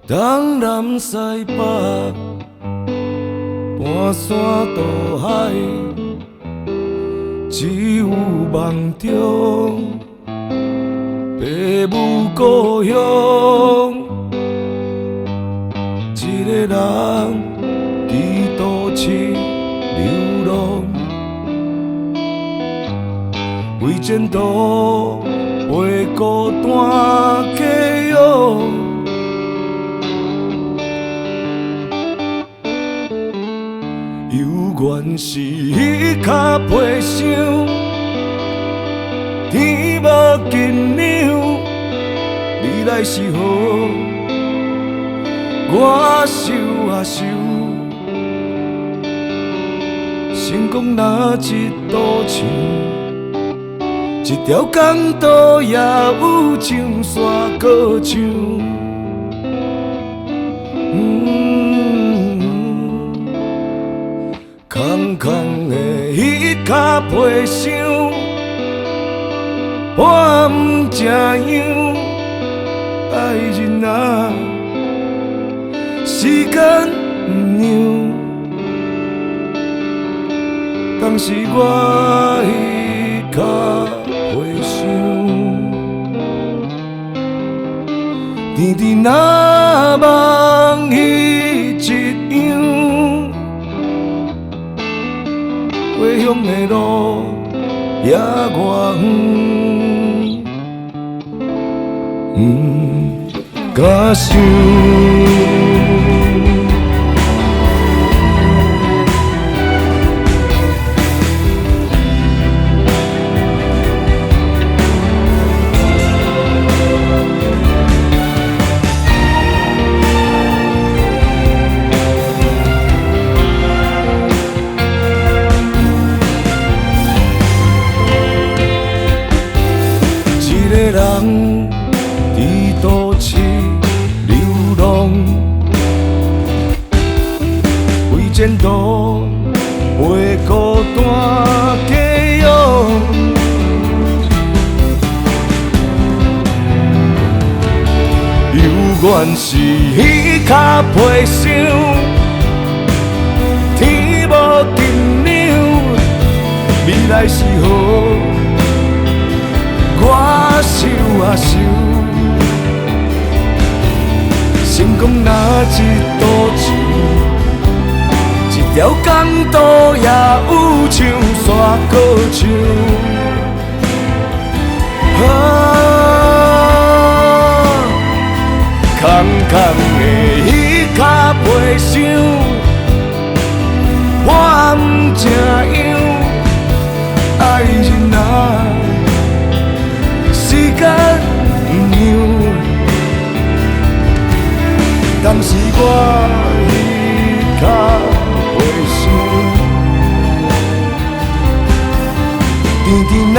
東南西北，搬山渡海，只有夢中爸母故鄉。一个人佇都市流浪，為前途陪孤單寄養。猶原是彼跤皮箱，天無盡量，未來是何？我想啊想，成功若一堵牆，一條港島也有唱山歌唱。空空的彼跤皮箱，破毋成樣，愛人啊，時間毋讓，當時我彼跤皮箱，甜甜若夢彼一樣。回鄉的路也偌遠，毋敢想。一个人佇都市流浪，為前途陪孤單寄養。猶原是彼跤皮箱，天無盡量，未來是何？我想啊想，成功若一堵牆，一條港島也有唱山歌唱。啊，空空的彼跤皮箱，破毋成樣，愛人啊，時間毋讓，當時我彼跤皮箱，甜甜若